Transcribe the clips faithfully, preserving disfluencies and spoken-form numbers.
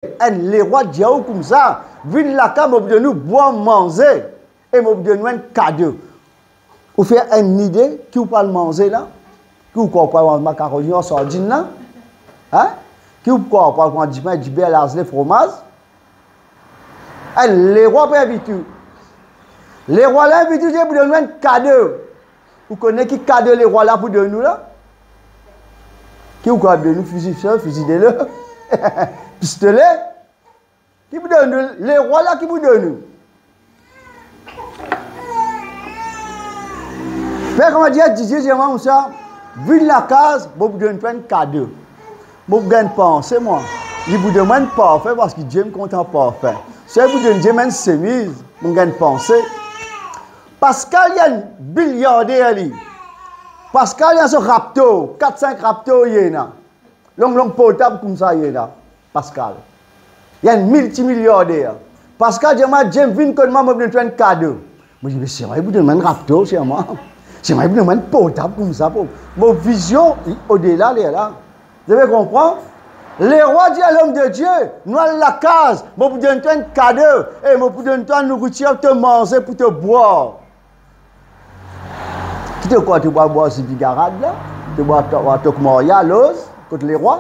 Enn lerwa dir ou koumsa, vinn lakaz mo pou donn ou bwar, manze, e mo pou donn ou enn kado. Ou fer enn ide ki ou pou al manze la? Ki ou krwar, ou pou al manz makaroni ar sardinn la? Hein? Ki ou krwar, ou pou al pran dipin, diber, lazle, fromaz? Enn lerwa pou invit ou. Lerwa la invit ou, dir pou donn ou enn kado. Ou kone ki kado lerwa la pou donn ou la? Ki ou krwar donn ou? Fizi, fizi delo? Pistole? Ki pou donn ou? Lerwa la ki pou donn ou. Fer kouma dir Didier, dir mwa koumsa, vinn lakaz, mo pou donn ou enn kado. Mo pou gagn panse mwa. Li pou donn mwa enn parfin, parski Dieu kontan parfin. Si li pou donn Dieu enn semiz, mo gagn panse. Pascal, li enn bilyarder li. Pascal, li ena so Raptor, kat sink Raptor li ena. Long, long portab koumsa li ena, Pascal. Li enn miltimilyarder. Pascal dir mwa, James, vinn kot mwa, mo pou donn twa enn kado. Mo dir, me sirman li pou donn mwa enn Raptor, sirman. Sirman li pou donn mwa enn portab koumsa, pou mo vizion, li odela lerla. Zot pe konpran? Lerwa dir lom de Dieu, nou al lakaz, mo pou donn twa enn kado, e mo pou donn twa nouritir, to manze, pou to bwar. Ki to krwar, to pou al bwar zibi garad la? To pou al, to pou al tok marya, loz, kot lerwa?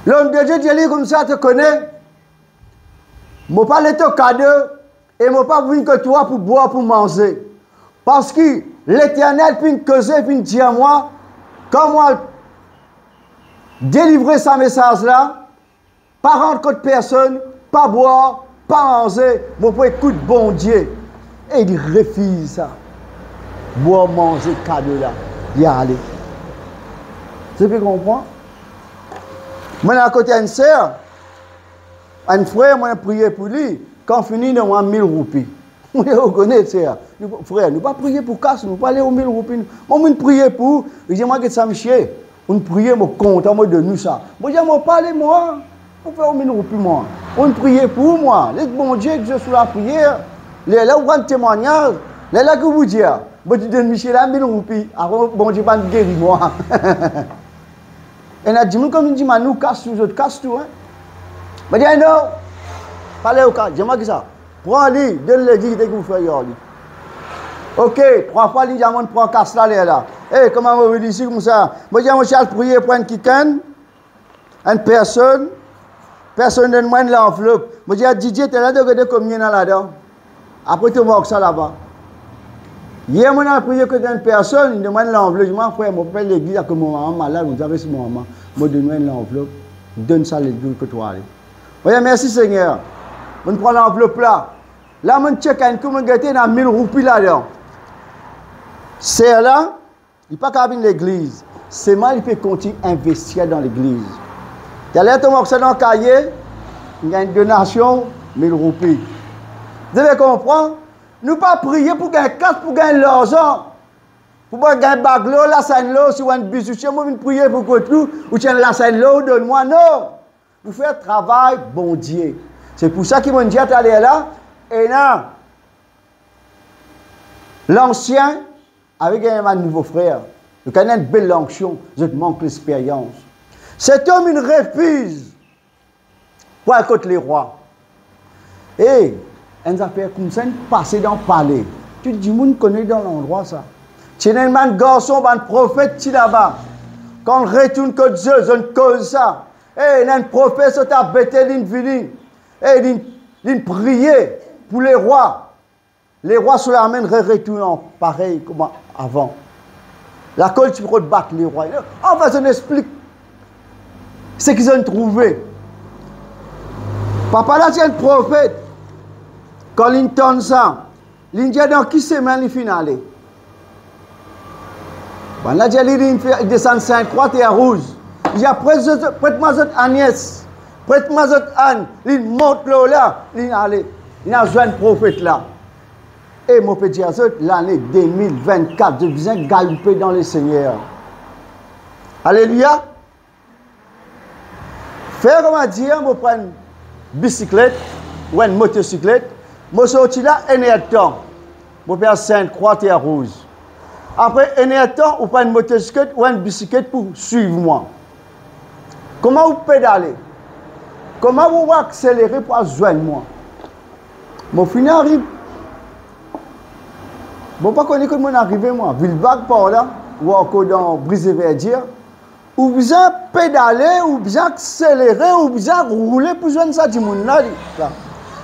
Lom de Die dir li koumsa, to kone, mo pa le to kado, e mo pa pou vinn kot twa pou bwar, pou manze. Parski Leternel finn koze, finn dir mwa, kan mo al delivre sa mesaz la, pa rant kot personn, pa bwar, pa manze, mo pou ekout Bondie. E li refiz sa. Bwar, manze kado la, li ale. Zot pe konpran? Mo ena kote enn ser, enn frer, mo ena priye pou li, kan fini, li donn mwa mil roupi. Ou kone, ser, nou, frer, nou pa priye pou kas, nou pa le ou mil roupi, nou. Mo, mo'nn priye pou ou, li dir mwa, get sa misie, ou'nn priye, mo kontan, mo donn ou sa. Mo dir, mo pa le mwa, mo fer ou mil roupi mwa. Ou'nn priye pou ou mwa, les Bondie exerse ou lapriyer. Lerla ou rann temwagnaz, lerla ki ou pou dir, mo ti donn misie la mil roupi, apre Bondie pa'nn geri mwa. Ena dimoun kouma dimann ou kas tou, zot kas tou, hein. Mo dir, non, pa le ou kas, dir mwa kisa. Pran li, donn legliz, ki pou fer ar li. Ok, trwa fwa li dir mwa, pran kas la, lerla. E, kouma mo vinn isi koumsa, mo dir, mo ti al priye pou enn kikenn, enn personn, personn donn mwa enn lanvlop. Mo dir, Didie, to la, to gete komie ena ladan. Apre to mark sa laba. Yer mo'nn al priye kot enn personn, li donn mwa enn lanvlop, li dir mwa, frer, mo pe legliz akoz mo mama malad, mo dir, ave si mo mama, mo donn ou enn lanvlop, donn sa legliz kot ou ale. Mo dir, mersi Segner. Mo'nn pran lanvlop la. La mo'nn chek enn kou, mo'nn gete ena mil roupi ladan. Ser la, li pa kapav vinn legliz, selman li pe kontign investir dan legliz. Taler to mark sa dan kaye, li gagn donasion, mil roupi. Zot pe konpran? Nou pa priye pou gagn kas, pou gagn larzan. Pou pa gagn bag lor, lasenn lor, si ou enn bizoutie, mo vinn priye pou kot ou, ou ti enn lasenn lor, ou donn mwa, non. Pou fer travay Bondie. Se pou sa ki mo'nn dir taler la, ena lansien avek enn bann nouvo frer. Zot ena enn bel lanksion, zot mank lesperyans. Set om inn refiz pou al kot lerwa. E, enn zafer koumsa inn pase dan pale. Tou dimoun kone dan landrwa sa. Ti ena enn bann garson, bann profet ti laba. Kan retourn kot zot, zot inn koz sa. E, ena enn profet sot a Betel, linn vini. E, linn, linn priye pou lerwa. Lerwa Solomon re-, retourn parey kouma avan. Lakoz ti rod bat lerwa. Anfin, zot inn explik seki zot inn trouve. Papa la ti enn profet. Kan linn tann sa, linn dir, dan ki semin li finn ale? Bann la dir li, linn fer, desann Sint Krwa, Ter Rouz. Li dir, pret zot, pret mwa zot anies, pret mwa zot ann. Linn mont lor la, linn ale. Linn al zwenn profet la. E mo pe dir zot, lane de mil vennkat, zot bizin galoupe dan Lesegner. Alelouya! Fer kouma dir, mo pran enn bisiklet ou enn motosiklet, mo sorti la enn er tan, mo pe al Sint Krwa, Ter Rouz. Apre enn er tan, ou pran enn motosiklet ou enn bisiklet pou swiv mwa. Kouma ou pedale? Kouma ou akselere pou al zwenn mwa? Mo finn ariv. Mo pa kone kot mo arive mwa, Vilbag par la, ou ankor dan Brise et Verdière. Ou bizin pedale, ou bizin akselere, ou bizin roule pou zwenn sa dimoun la, li, la.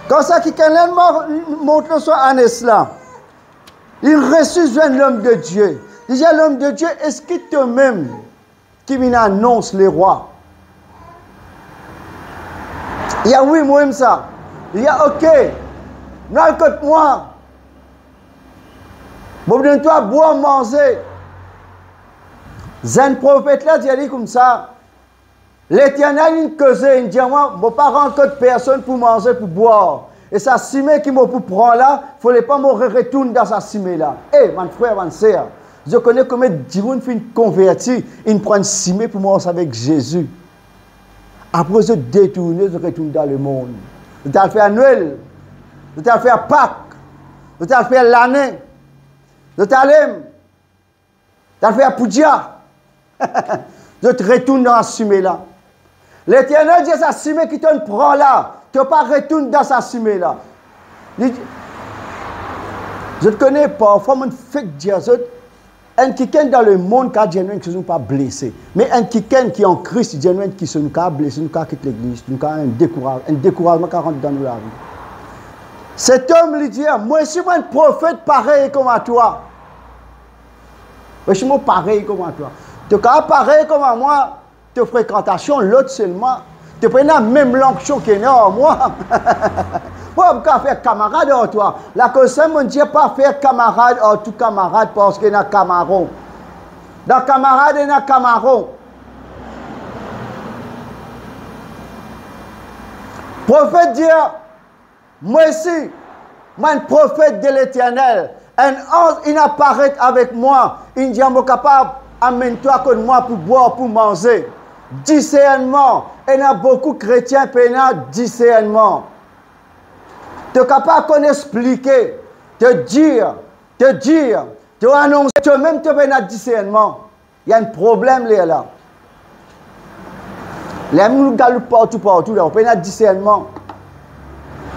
Kan sa kikenn la mo-, mont lor so anes la, li resi zwenn lom de Die. Li dir, "Lom de Die, eski tomem ki vinn anons lerwa?" Li dir, "Wi, momem sa." Li dir, "Ok, nou al kot mwa. Mo pou donn twa bwar, manze." Zenn profet la dir li koumsa, Leternel inn koze, inn dir mwa, "Mo pa rann kot personn pou manze, pou bwar. E sa sime ki mo pou pran la, fode pa mo re-, retourn dan sa sime la." E, bann frer, bann ser, zot kone konbien dimoun finn konverti, inn pran enn sime pou mars avek Zezi. Apre zot detourne, zot retourn dan lemond. Zot al fer Nwel, zot al fer Pak, zot al fer lane, zot al, zot al fer Poudia. Zot retourn dan sa sime la. Leternel dir, "Sa sime ki to'nn pran la, to pa retourn dan sa sime la." Li, zot kone, parfwa monn fek dir zot, enn kikenn dan lemond kapav dir nou enn kiksoz, nou pa blese. Me enn kikenn ki an Kris, li dir nou enn kiksoz, nou kapav blese, nou kapav kit legliz, nou kapav enn dekouraz-, enn dekourazman kapav rant dan nou lavi. Set om, li dir, "Mo osi mo enn profet parey kouma twa." Mo osi mo parey kouma twa. To kapav parey kouma mwa, to frekantasion lot selman. To pena mem lanksion ki ena ar mwa. Mo pa kapav fer kamarad ar twa. Lakoz sa monn dir, pa fer kamarad ar tou kamarad, parski ena kamaron. Dan kamarad ena kamaron. Profet dir, "Mo osi, mo enn profet de Leternel. Enn anz inn aparet avek mwa, inn dir mo kapav amenn twa kot mwa pou bwar, pou manze." Disernman, ena boukou kretien pena disernman. To kapav konn explike, to dir, to dir, to anonse, tomem to pena disernman. Ena enn problem lerla. Lerla nou galoup partou, partou la, ou pena disernman.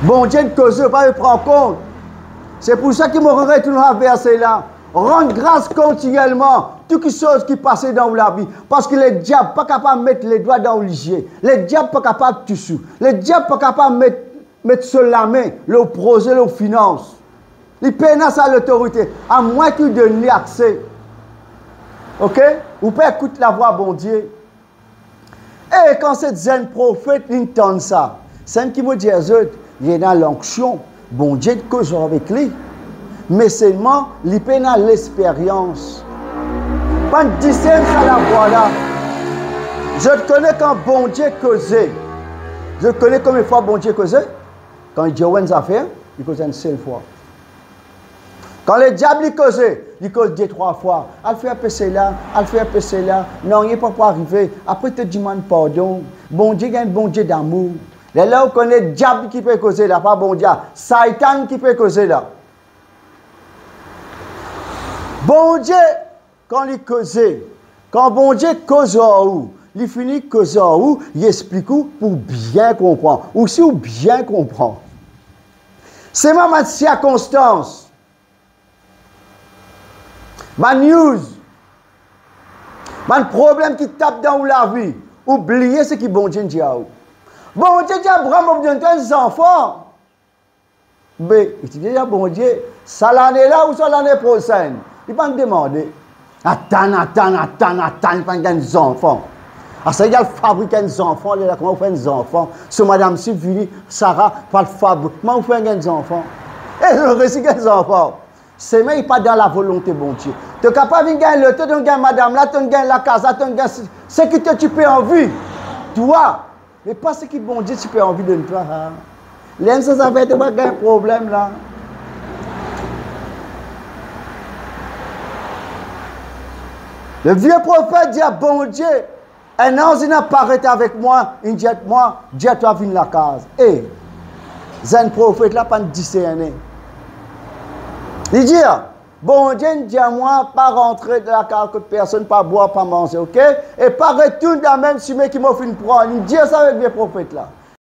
Bondie inn koze, ou pa pe pran kont. Se pou sa ki mo retourn lor verse la. Rann gras kontinielman, tou kiksoz ki pase dan ou lavi. Parski lediab pa kapav met ledwa dan ou lizie. Lediab pa kapav tous ou. Lediab pa kapav met, met so lame lor proze, lor finans. Li pena sa lotorite, amwin ki ou donn li akse. Ok? Ou pa ekout lavwa Bondie. E kan set zenn profet inn tann sa, seki mo dir zot, li ena lanksion, Bondie koz avek li, me selman li pena lexperyans. Pa'nn disern sa lavwa la. Zot kone kan Bondie koze, zot kone konbien fwa Bondie koze? Kan li dir ou enn zafer, li koz enn sel fwa. Kan lediab li koze, li koz de trwa fwa, "Al fer pe sela, al fer pe sela, nanye pa pou arive, apre to dimann pardon." Bondie enn Bondie damour. Lerla ou kone diab ki pe koze la, pa Bondie, Satan ki pe koze la. Bondie, kan li koze, kan Bondie koz ar ou, li fini koz ar ou, li explik ou pou bien konpran. Ou si ou bien konpran. Selman bann sirkonstans, bann news, bann problem ki tap dan ou lavi, ou bliye seki Bondie dir ar ou. Bondie dir Abraam, "Mo pou donn twa enn zanfan." Be, li ti dir Bondie, "Sa lane la ouswa lane prosenn?" Li pa'nn demande. Atann, atann, atann, atann, li pa'nn gagn zanfan. Aswar li al fabrik enn zanfan, li la, "Kouma ou fer enn zanfan?" So madam si vini, Sara, pou al fabrik, "Kouma ou fer gagn zanfan?" E li resi gagn zanfan. Selman li pa dan lavolonte Bondie. To kapav vinn gagn loto, to gagn madam la, to gagn lakaz la, to gagn se-, seki to ti pe anvi. Twa, me pa seki Bondie ti pe anvi donn twa, ha. Lerla sa zafer to pa gagn problem la. Le vie profet dir Bondie, "Enn anz inn aparet avek mwa, inn dir mwa, 'Dir twa vinn lakaz.'" E, zenn profet la pa'nn diserne. Li dir, "Bondie inn dir mwa pa rantre lakaz kot personn, pa bwar, pa manze, ok? E pa retourn dan mem sime ki mo finn pran." Li dir sa avek vie profet la.